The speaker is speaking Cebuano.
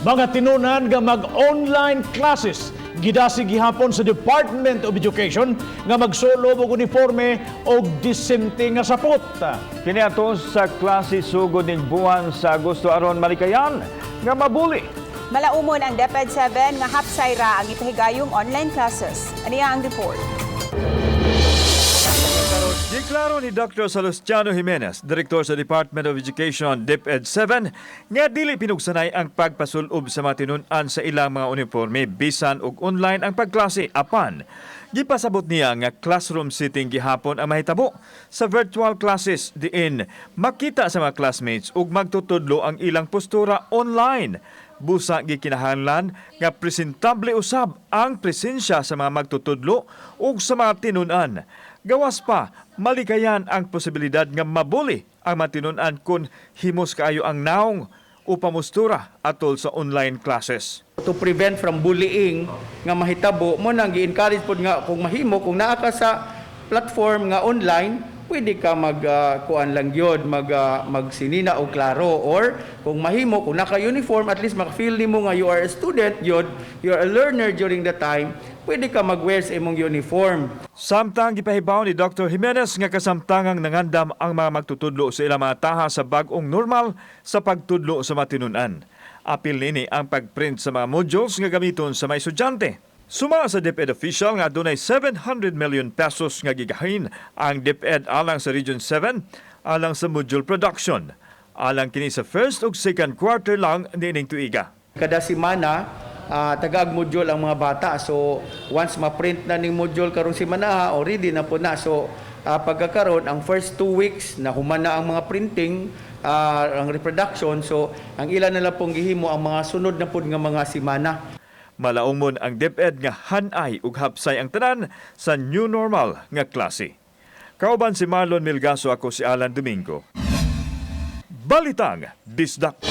Mga tinunan nga mag-online classes gidasig gihapon sa Department of Education nga magsulob og uniforme og disente nga sapot. Kini ato sa klase sugod ning buwan sa Agosto aron malikayan nga mabuli. Malaumon ang DepEd 7 nga hapsay ra ang ipahigayong online classes. Aniya ang report. Giklaro ni Dr. Salustiano Jimenez, Direktor sa Department of Education, DepEd 7, nga dili pinugsanay ang pagpasulob sa mga tinun-an sa ilang mga uniforme bisan og online ang pagklase, apan gipasabot niya nga classroom sitting gihapon ang mahitabo sa virtual classes diin makita sa mga classmates ug magtutudlo ang ilang postura online. Busa gikinahanglan nga presentable usab ang presensya sa mga magtutudlo ug sa mga tinun-an. Gawas pa, malikayan ang posibilidad nga mabuli ang mga tinun-an kung himos kaayo ang naong o pamustura atol sa online classes. To prevent from bullying nga mahitabo mo nang gi-encourage pod nga kung mahimo, kung naa ka sa platform nga online, pwede ka mag kuan lang gyud, magsinina og klaro, or kung mahimo, kung naka-uniform, at least maka-feel nimo nga you are a student gyud, you are a learner during the time, pwede ka mag-wear sa imong uniform. Samtang gipahibaw ni Dr. Jimenez nga kasamtangang nangandam ang mga magtutudlo sa ilang mga taha sa bag-ong normal sa pagtudlo sa mga tinun-an. Apil nini ang pagprint sa mga modules nga gamiton sa mga estudyante. Suma sa DepEd official nga adunay 700 million pesos nga gigahin ang DepEd alang sa Region 7 alang sa module production. Alang kini sa first ug second quarter lang niining tuiga. Kada semana, tagaag module ang mga bata. So once ma-print na ning module karong semana, already na po na. So pagkakaroon ang first 2 weeks na human na ang mga printing, ang reproduction. So ang ilan na lang pong gihimo ang mga sunod na pud nga mga semana. Malaumon ang DepEd nga hanay ug hapsay ang tanan sa new normal nga klase. Kauban si Marlon Milgaso, ako si Alan Domingo. Balitang Bisdak.